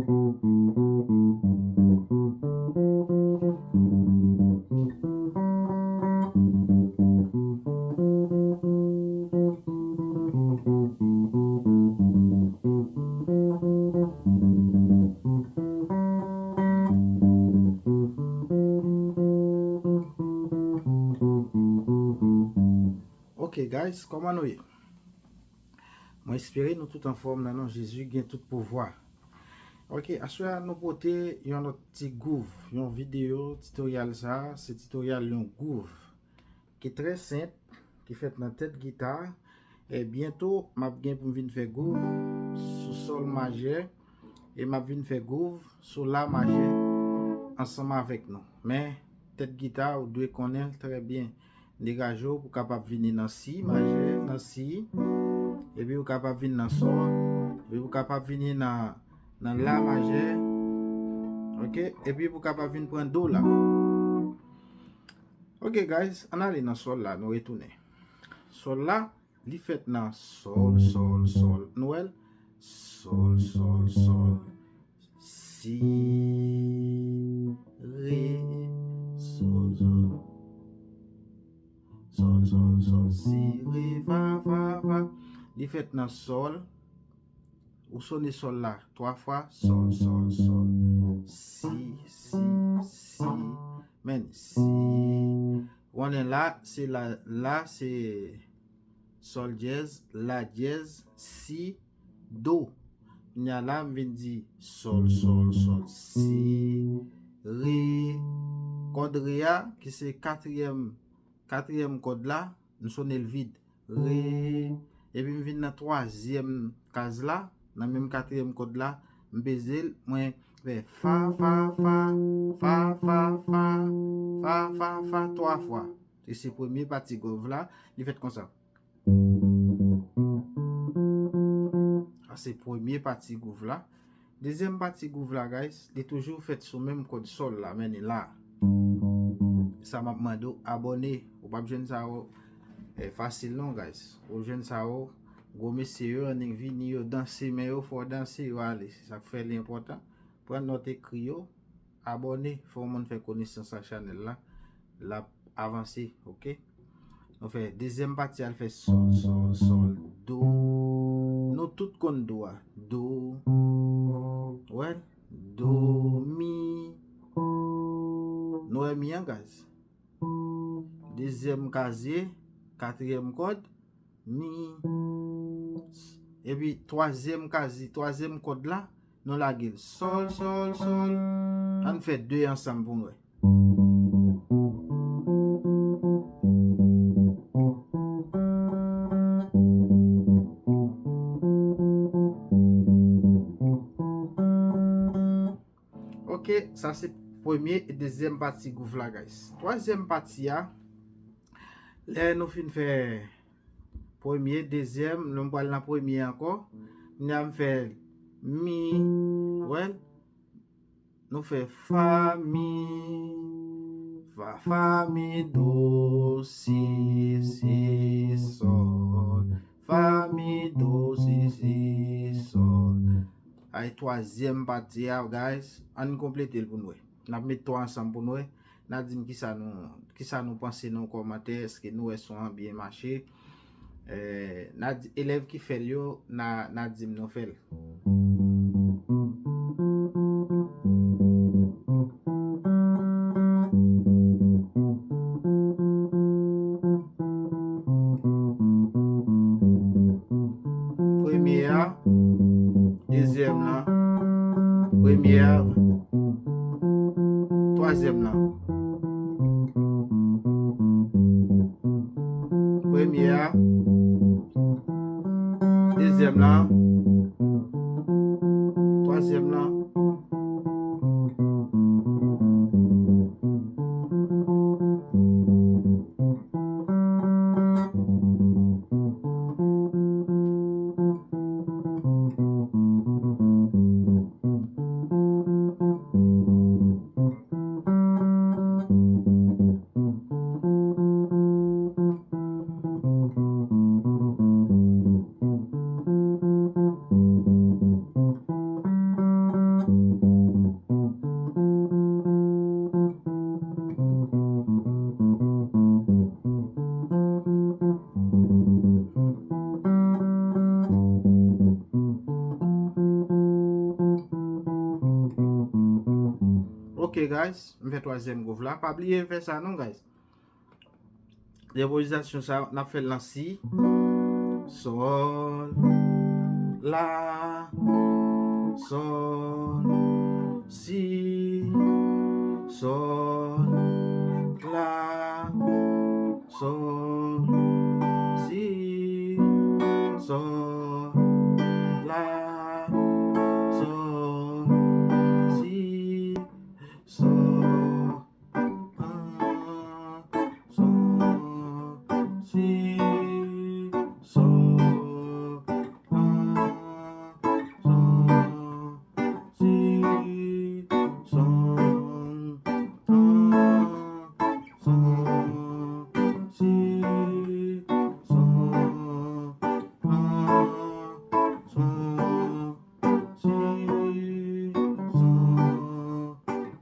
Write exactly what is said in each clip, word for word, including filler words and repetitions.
Ok, guys, kòman nou ye? Mwen espere nou tout anfòm nan non Jezi gen tout pouvwa. Ok, aswè a nou pote yon lòt ti gwouv, yon videyo titoryal sa, se titoryal yon gwouv ki trè senp, ki fèt nan tèt gita. E byento, m ap gen pou m vin fè gwouv sou sòl majè, e m ap vin fè gwouv sou la majè ansanm avèk nou. Men, tèt gita, ou dwe konnen l trè byen. Degaje w pou w kapab vini nan si majè, nan si, epi ou kapab vin nan sòl, epi ou kapab vini nan, nan la majè, ok, epi pou w kapab vin pran do la. Ok, guys, ann ale nan sòl la, nou retounen. Sòl la, li fèt nan sòl, sòl, sòl. Nou wè l? Sòl, sòl, sòl. Si, re, sòl, sòl. Sòl, sòl, sòl, si, re, fa, fa, fa. Li fèt nan sòl. Ou sone sòl la twa fwa. Sòl, sòl, sòl. Si, si, si. Men, si. Ou konnen la, se la, la, se sòl dyèz, la dyèz, si, do. Kounye a la, m vin di sòl, sòl, sòl, si, re. Kòd re a, ki se katriyèm, katriyèm kòd la, m sone l vid. Re. Epi m vin nan twazyèm kaz la, nan menm katriyèm kòd la, m peze l, mwen fè fa, fa, fa, fa, fa, fa, fa, fa, fa, twa fwa. E se premye pati gwouv la, li fèt konsa. Sa se premye pati gwouv la. Dezyèm pati gwouv la, guys, li toujou fèt sou menm kòd sòl la, men li la. Sa m ap mande w, abòne. Ou p ap jwenn sa yo, eh, fasil non, guys. Ou jwenn sa yo, gwo mesye yo, annik vini yo danse, men yo fò danse, yo ale. Se sa k fè li enpòtan. Pran nòt, ekri yo, abòne, fè yon moun fè konesans ak chanèl la. L ap avanse, ok? Nou fè dezyèm pati a, l fè sòl, sòl, sòl, do. Nou tout konn do a. Do. Wè l? Do, mi. Nou wè mi an, guys? Dezyèm kazye, katriyèm kòd, mi. Epi twazyèm kazye, twazyèm kòd la, nou lage l. Sòl, sòl, sòl. Ann fè de ansanm pou n wè. Ok, sa se premye e dezyèm pati gwouv la, guys. Twazyèm pati a, lè nou fin fè premye, dezyèm, nou pral nan premye ankò. Kounye a m fè mi, wè l? Nou fè fa, mi, fa, fa, mi, do, si, si, sòl. Fa, mi, do, si, si, sòl. Ay, twazyèm pati a, guys. Ann konplete l pou n wè. N ap met twa ansanm pou n wè. N a di m kisa nou, kisa nou panse nan kòmantè, èske nou wè son an byen mache? Eh, n a di, elèv ki fè l yo, n a, n a di m nou fè l. Premye a, dezyèm lan, premye a, twazyèm lan. Premye a, dezyèm lan, twazyèm lan. Ok, guys, m fè twazyèm gwouv la. Pa bliye fè sa non, guys. Enpwovizasyon sa, n ap fè l nan si, sòl, la, sòl, si, sòl, la, sòl, si, sòl, la, sòl, si, sòl, la, sòl, si, sòl, la, sòl, si, sòl, la, sòl, si, sòl, la, sòl, si, sòl,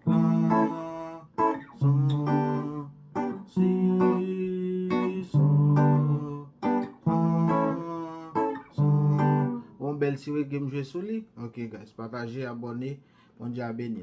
la, sòl, si, sòl, la, sòl. Yon bèl ti reggae m jwe sou li. Ok, guys, pataje, abòne. Bondye a beni.